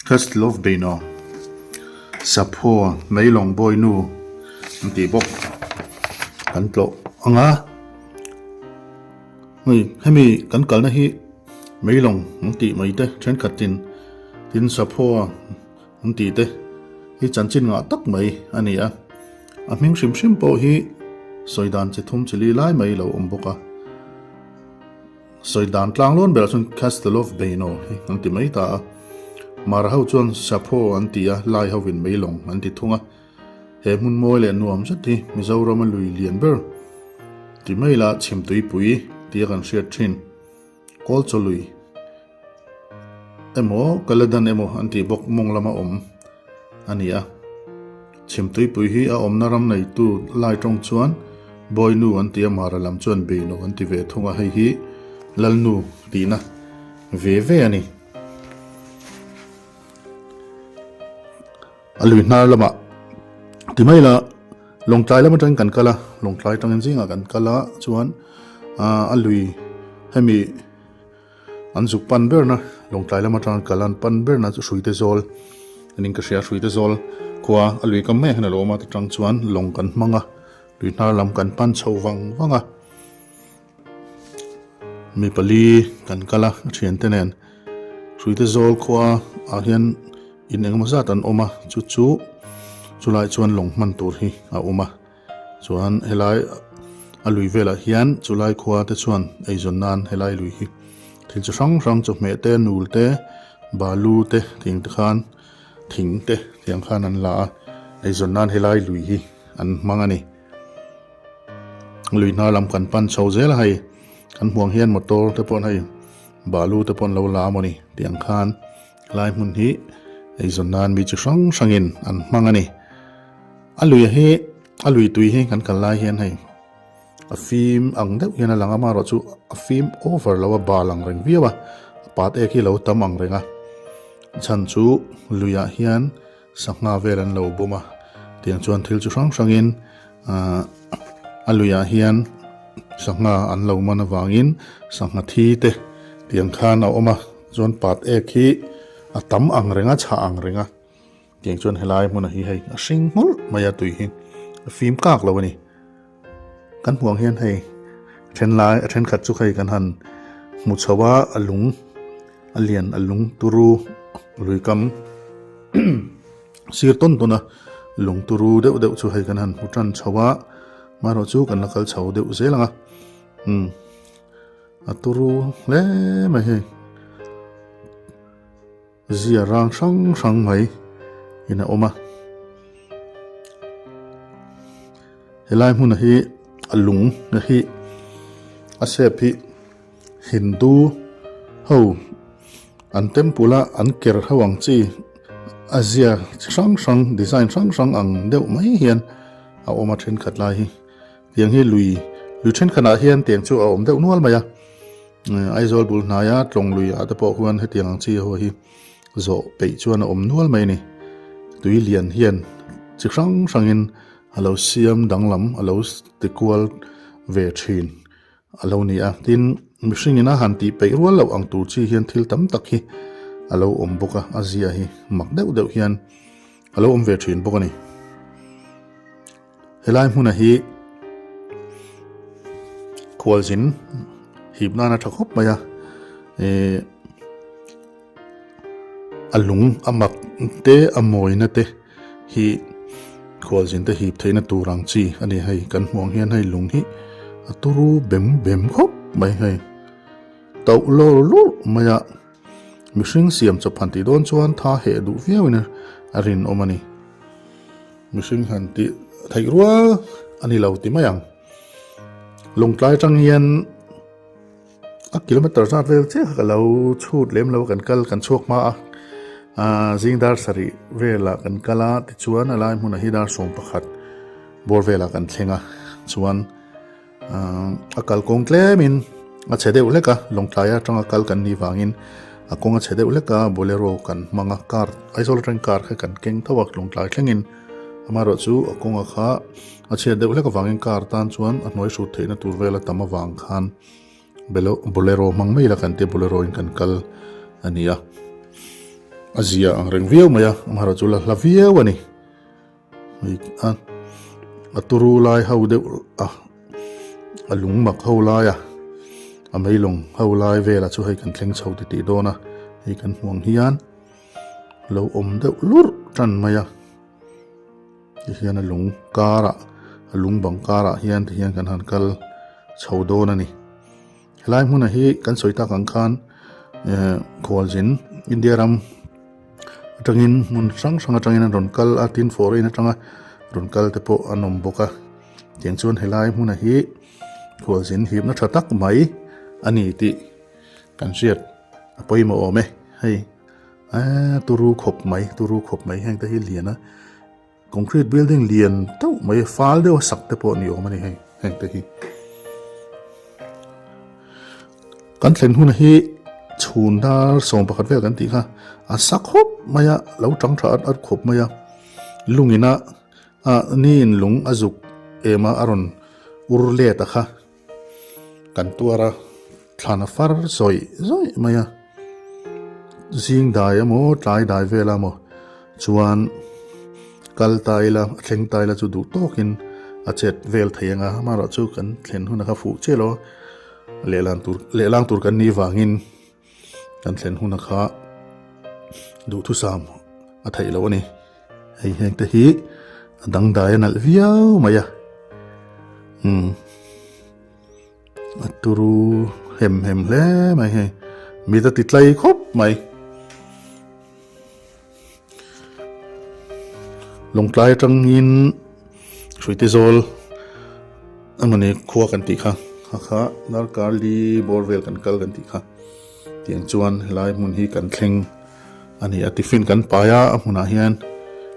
Castle of Beino Sapho Meilawng Bawinu an tih bawk kan tlawh ang a. Hei hemi kan kalna hi Meilawng an tih mai te thenkhatin tin Sapho an tih te hi chanchin ngah tak mai a ni a. A hming hrim hrim pawh hi sawi dan chi thum chi li lai mai lo awm bawk a. Sawi dan tlang lawn berah chuan Castle of Beino hi an ti mai ta a. Mara ho chuan Sapho an ti a, Lai hovin Meilawng an ti thung a. He hmun mawi leh nuam zet hi Mizorama lui lian ber ti mai la chhimtuipui tia kan hriat thin. Kawlchaw lui emaw Kaladan emaw an tih bawk mawng lama awm a ni a. Chhimtuipui hi a awmna ram neitu lai tawng chuan Bawinu an ti a, Mara lam chuan Beino an ti ve thung a, hei hi Lalnu tihna ve ve a ni. A lui hnar lamah ti mai la Lawngtlai lam atangin kan kal a, Lawngtlai atangin zingah kan kal a chuan a lui hemi an zuk pan berna Lawngtlai lam atanga kal an pan berna chu Hruite Zawl anin ka hria Hruite Zawl khua a lui kam mai ah hian a lo awm a ta tang chuan lawng kan hmang a lui hnar lam kan pan chho vang vang a. Mi pali kan kal a a thiante nen hruite zawl khua ah hian in engemaw zat an awm a chu chu chulai chuan lawng hman tur hi a awm a chuan helai a lui velah hian chulai khua te chuan eizawn nan helai lui hi thil chi hrang hrang chawhmeh te nul te balu te tiang te khan thing te tiang khan an la a eizawn nan helai lui hi an hmang a ni. Lui hnar lam kan pan chho zel a hei kan hmuh ang hian motor te pawh hei balu te pawh an lo la a mawni tih ang khan helai hmun hi eizawn nan mi chi hrang hrangin an hmang a ni. A lui hi a lui tui hi kan kal lai hian hei a fim ang deuh hian a lang a amaherawh chu a fim over lo a bal ang reng viau a a pat ek hi a lo tam ang reng a chhan chu luiah hian Sangha vel an lo bawm a, tiang chuan thil chu hrang hrangin ahh a luiah hian sangha an lo man avangin sangha thi te tiang khan a awm a, chuan pat ek hi a tam ang reng a, chhah ang reng a, tiang chuan helai hmunah hi hei a hring nghulh mai a tui hi a fim kak lo a ni. Kan hmuh ang hian hei then lai a thenkhat chu hei kan han hmu chho a a lung a lian a lung turu lui kam sir tawn tawn a lung turu deuh deuh chu hei kan han hmu tan chho a marawh chu kan la kal chho deuh zel ang a umm a turu hle mai hei. Zia rang hrang hrang mai in a awm a. Helai hmun hi a lung na hi a shape hi Hindu ho an temple a an ker ho ang chi a zia chi hrang hrang design hrang hrang ang deuh mai hian a awm a thenkhat lai hi. Tiang hi lui lui thenkhat ah hian tiang chu a awm deuh nual mai a. Aizawl bul hnaia tlawng lui ah te pawh huan hetiang ang chi ho hi zawh peih chuan a awm nual mai a ni. Tui lian hian chi hrang hrangin a lo siam danglam a lo ti kual ve thin a lo ni a. Tin, mihring ina han tih peih rual loh ang tur chi hian thil tam tak hi a lo awm bawk a, a zia hi mak deuh deuh hian a lo awm ve thin bawk a ni. Helai hmuna hi khualzin hip nana tha khawp mai a eh a lung a mak te a mawina te hi khualzin te hip theihna tur ang chi a ni hei kan hmuh ang hian hei lung hi a turu bem bem khawp mai hei tauh lawr lawr mai a mihring siam chawp han tih dawn chuan tha heh duh viau in a rinawm a ni. Mihring han tih theih rual a ni lo ti mai ang. Lawngtlai atang hian a kilometer zat vel chiah kha ka lo chhut lem lo kan kal kan chhuak hma a ah zing dar sarih velah kan kal a tichuan a lai hmunah hi dar 11 bawr velah kan thleng a chuan. A kalkawng tlemin a chhe deuh hlek a, Lawngtlai atanga kal kan nih vangin a kawng a chhe deuh hlek a, Bolero kan hmang a, car Aizawl atangin car kha kan keng tho a Lawngtlai thlengin amaherawh chu a kawnga kha a chhiat deuh hlek avangin car tan chuan a hnuai hrut theihna tur vel a tam avang khan Bolero hmang mai ila kan tia Bolero in kan kal a ni a. A zia ang reng viau mai a, amaherawhchu la hla viau a ni. Hei a a turu lai ho deuh a a lung mak ho lai a a meilawng ho lai velah chu hei kan thleng chho ti tih dawn a, hei kan hmuh ang hian lo awm deuh lurh tan mai a. Tihian a lung karah a lung bang karah hian tihian kan han kal chho dawn a ni. Helai hmunah hi kan sawi tak ang khan eh khualzin India ram atangin hmun hrang hrang atangin an rawn kal a tin foreign atanga rawn kal te pawh an awm bawk a tiang chuan helai hmunah hi khualzin hipna tha tak mai a ni tih kan hriat a pawimawh awm e hei eee turu khawp mai turu khawp mai heng te hi lian a. Concrete building lian teuh mai fal deuh a sak te pawh ni awm a ni hei heng te hi. Kan thlen hun hi chhun dar 11 vel kan tih kha a sa khawp mai a lo tang tha at at khawp mai a lungin a ni in lung a zuk em a a rawn ur let a kha. Kan tuar a, thlan a far zawih zawih mai a, zing dai emaw tlai dai vel emaw chuan kal ta ila a thleng ta ila chu duh tawkin a chet vel thei ang a, amaherawh chu kan thlen hun a kha fuh chiah lo a, lehlan tur lehlang tur kan nih vangin kan thlen hun a kha duhthusam a theih loh a ni. Hei heng te hi a dangdai a nalh viau mai a umm a turu hem hem hle mai hei mit a ti tlai khawp mai lawngtlai atangin hruite zawl emawni khua kan tih kha kha kha darkar li bawr vel kan kal kan tih kha tiang chuan helai hmun hi kan thleng. A ni a, tiffin kan pai a, a hmunah hian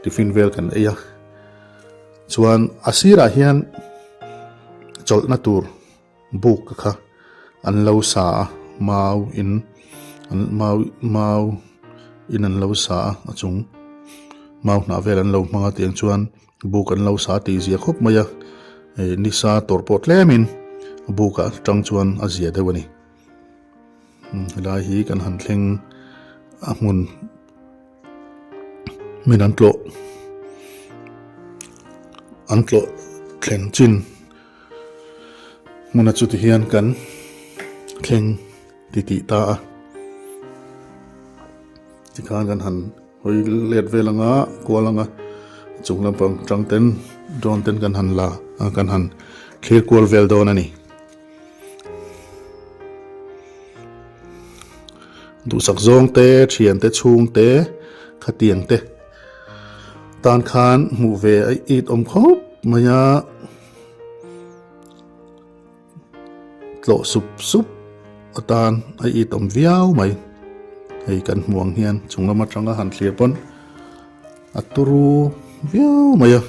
tiffin vel kan ei a, chuan a sirah hian chawlhna tur buk kha an lo sa a, mau in an mau mau in an lo sa a, a chung mau hnah vel an lo hmang a tiang chuan buk an lo sa tih zia khawp mai a, eh nisa tawrh pawh tlemin buk ah tang chuan a zia deuh a ni. Helai hi kan han thleng a hmun min an tlawh an tlawh thlen chin hmuna chuti hian kan thleng ti tih ta a tikhan kan han hawi let vel anga kual anga chung lampang tang ten drone ten kan han la kan han thlir kual vel dawn a ni. Duhsak zawng te, thian te, chhung te, khatiang te tan khan hmuh ve a it awm khawp mai a, tlawh sup sup atan a it awm viau mai. Hei kan hmuh ang hian chung lam atanga han thlir pawn A turu viau mai a,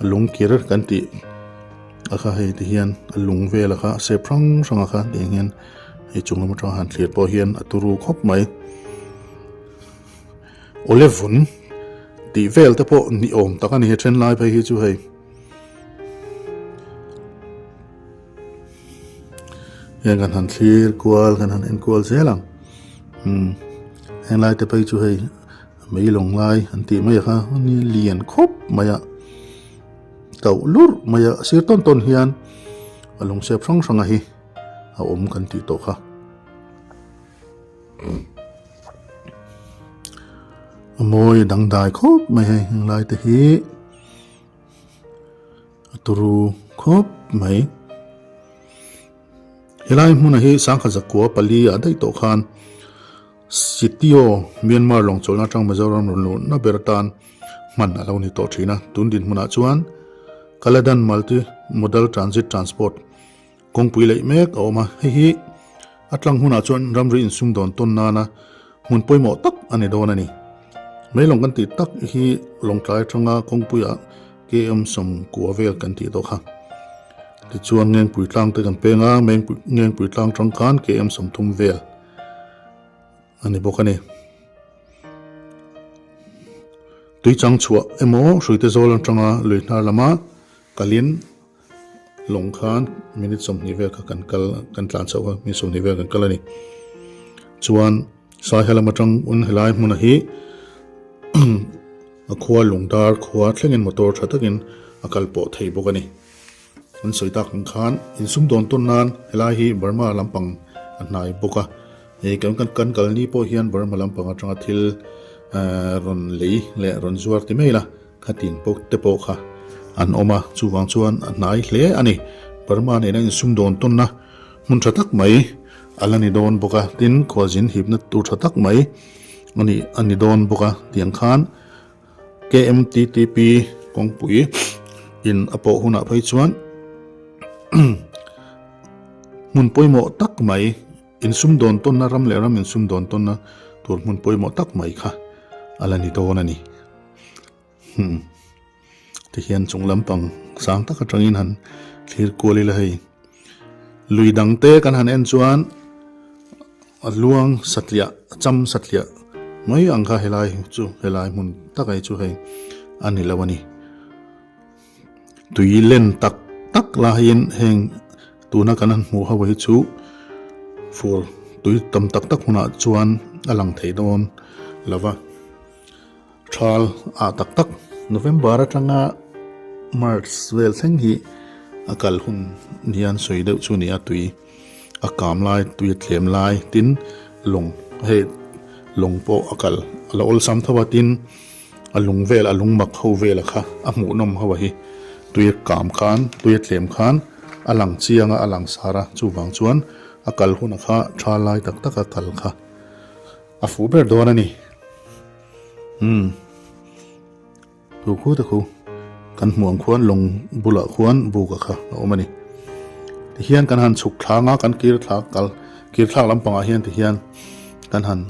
a lung kir kan tih a kha hei ti hian a lung vel a kha a sep hrang hrang a kha tiang hian hei chung lam atanga han thlir pawh hian a turu khawp mai. Awle vun tih vel te pawh ni awm tak a ni he then lai phei hi chu hei. Heng kan han thlir kual kan han en kual zel ang umm heng lai te phei chu hei mei lawng lai an tih mai a kha ni lian khawp mai a koh lurh mai a sir tawn tawn hian a lung sep hrang hrang a hi a awm kan tih tawh kha a mawi dangdai khawp mai hei heng lai te hi. A turu khawp mai. Helai hmunah hi sangkhat zakua pali ah daih tawh khan Sitio Myanmar lawng chawlhna atang Mizoram rawn luhna ber atan hman a lo ni tawh thin a. Tun dinhmunah chuan Kaladan Multi Modal Transit Transport Kawngpui leih mek a awm a, hei hi a tlang hunah chuan ramri insumdawn tawn nana hmun pawimawh tak a ni dawn a ni. Mei lawng kan tih tak hi Lawngtlai atanga kawngpuiah KM 90 vel kan tih tawh kha. Tichuan Ngengpui tlang te kan peng a, Ngengpui tlang tang khan KM 30 vel a ni bawk a ni. Tuichang chhuah emaw Hruite zawl atanga lui hnar lama kalin Lawng khan minute 20 vel kha kan kal kan tlan chhoh a, minute 20 vel kan kal a ni. Chuan Saiha lam atang un helai hmuna hi. A khua lungdar khua thlengin motor tha takin a kal pawh thei bawk a ni. An sawi tak ang khan insum dawn tawn nan helai hi Burma lampang a hnai bawk a, hei kan kan kal ni pawh hian Burma lampang atanga thil rawn lei leh rawn zuar ti mai la khatin pawh te pawh kha an awm a, chuvang chuan a hnai hle a ni. Burma nena insum dawn tawnna hmun tha tak mai a la ni dawn bawk a, tin khualzin hipna tur tha tak mai a ni a ni dawn bawk a tiang khan KMTTP kawngpui in a pawh hunah phei chuan hmun pawimawh tak mai insum dawn tawnna ram leh ram insum dawn tawnna tur hmun pawimawh tak mai kha a la ni dawn a ni. Hmm. Tihian chung lampang sang tak atangin han thlir kual ila hei. Lui dang te kan han en chuan a luang satliah a cham satliah mai ang kha helai chu helai hmun tak ai chu hei a ni lo a ni. Tui len tak tak laiin heng tuna kan han hmuh ho hi chu fur tui tam tak tak hunah chuan a lang thei dawn lo va. Thal ah tak tak November atanga March vel thleng hi a kal hun hian sawi deuh chu a ni a tui a kam lai tui a tlem lai tin lawng hei lawng pawh a kal a la awlsam tho a tin a lung vel a lung mak ho vela kha a hmuhnawm ho a hi tui a kam khan tui a tlem khan a lang chiang a a lang sar a chuvang chuan a kal hun a kha tha lai tak tak a kal kha. A fuh ber dawn a ni. Umm. Tu khu te khu kan hmuh ang khuan lawng bulah khuan buk a kha a awm a ni. Tihian kan han chhuk thlang a, kan kir thlak kal kir thlak lampangah hian tihian kan han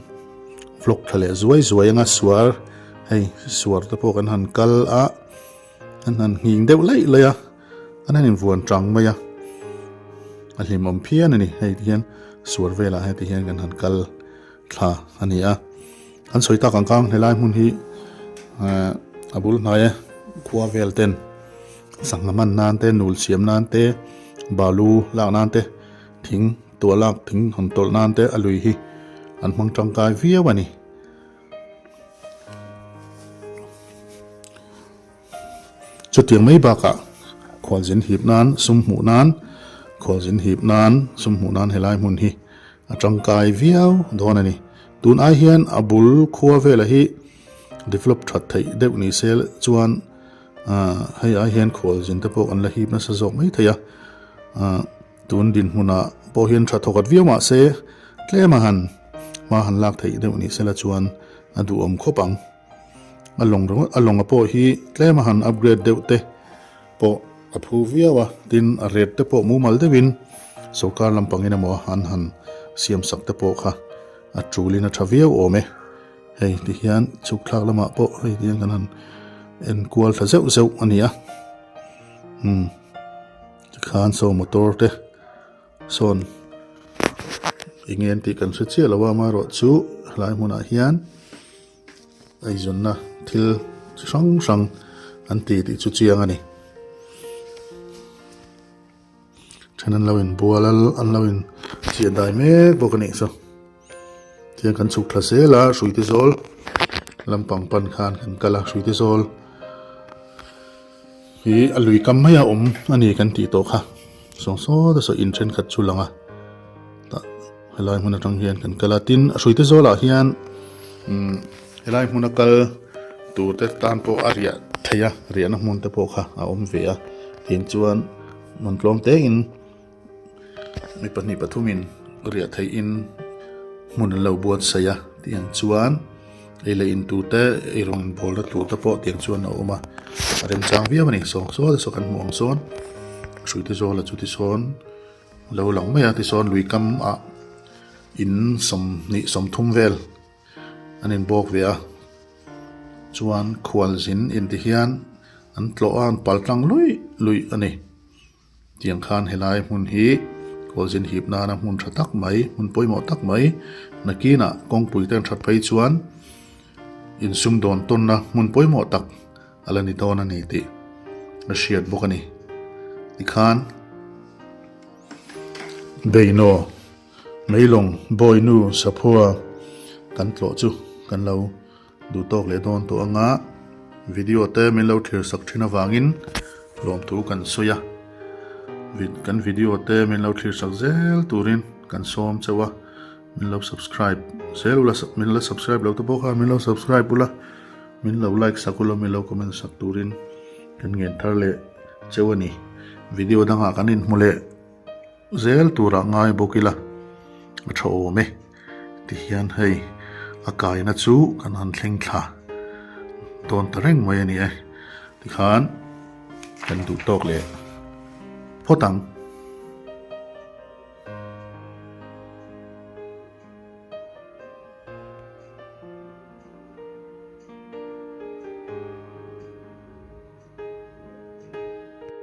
vlog tha leh zuai zuai anga suar hei suar te pawh kan han kal a kan han nghing deuh laih laih a an han invuan tang mai a a hlimawm phian a ni hei tihian suar velah heti hian kan han kal thla a ni a an sawi tak ang kang helai hmun hi eh a bul hnai a khua vel ten sangha man nan te nul siam nan te balu lak nan te thing tuah lak thing hawn tawlh nan te a lui hi an hmang tangkai viau a ni. Chutiang mai bakah khualzin hip nan sum hmuh nan khualzin hip nan sum hmuh nan helai hmun hi a tangkai viau dawn a ni. Tun ai hian a bul khua vela hi develop that theih deuh ni se chuan ah hei ai hian khualzin te pawh kan la hip nasa zawk mai thei a ah tun dinhmunah pawh hian tha thawkhat viau mah se tlem a han hma han lak theih deuh ni sela chuan a duhawm khawp ang. A lawng ringawt a lawnga pawh hi tlem a han upgrade deuh te pawh a phu viau a tin a rate te pawh mumal deuhin sorkar lampangin emaw an han siam sak te pawh kha a tulin a tha viau awm e hei ti hian chhuk thlak lamah pawh hei ti hian kan han en kual thla zeuh zeuh a ni a umm tikhan saw motor te sawn eng nge an tih kan hre chiah lo a amaherawhchu helai hmunah hian. Eizawnna thil chi hrang hrang an ti tih chu chiang a ni. Then an lo inbual a an lo in chiah dai mek bawk a nih chu. Tihian kan chhuk thla zel a hruite zawl lampang pan khan kan kal a hruite zawl hi a lui kam mai a awm a ni kan tih tawh kha sawng saw te saw in thenkhat chu lang a tah Helai hmun atang hian kan kal a, tin a hruite zawlah hian umm helai hmuna kal tur te tan pawh a riah theih a, riahna hmun te pawh kha a awm ve a, tin chuan hmun tlawm tein mi pahnih pathumin riah theihin hmun an lo buatsaih a tiang chuan ei leh in tur te ei rawn bawlna tur te pawh tiang chuan a awm a, a remchang viau a ni saw saw te saw kan hmuh ang sawn hruite zawlah chu tisawn. Lo lang mai a tichuan lui kam ah in 20 30 vel an in bawk ve a chuan khual zin in ti hian an tlawh a an pal tlang luih luih a ni tiang khan helai hmun hi khual zin hip nana hmun tha tak mai hmun pawimawh tak mai nakinah kawngpui te an that phei chuan insumdawn tawnna hmun pawimawh tak. A la ni dawn a ni tih a hriat bawk a ni. Tikhan Beinaw, Meilawng, Bawinu, Saphua kan tlawh chu kan lo Duh tawk leh dawn tawh anga video te min lo thlir sak thin avangin lawmthu kan sawi a. Kan video te min lo thlir sak zel turin kan sawm chauh a. Min lo subscribe zel ula, min la subscribe lo te pawh khan min lo subscribe ula, min lo like sak ula, min lo comment sak turin kan ngen thar leh chauh a ni. Video dangah kan inhmu leh. Zel turah ngai bawk ila a tha awm e tihian hei a kaina chu kan han thleng thla dawn ta reng mai a ni e tikhan kan duh tawk leh phawt ang.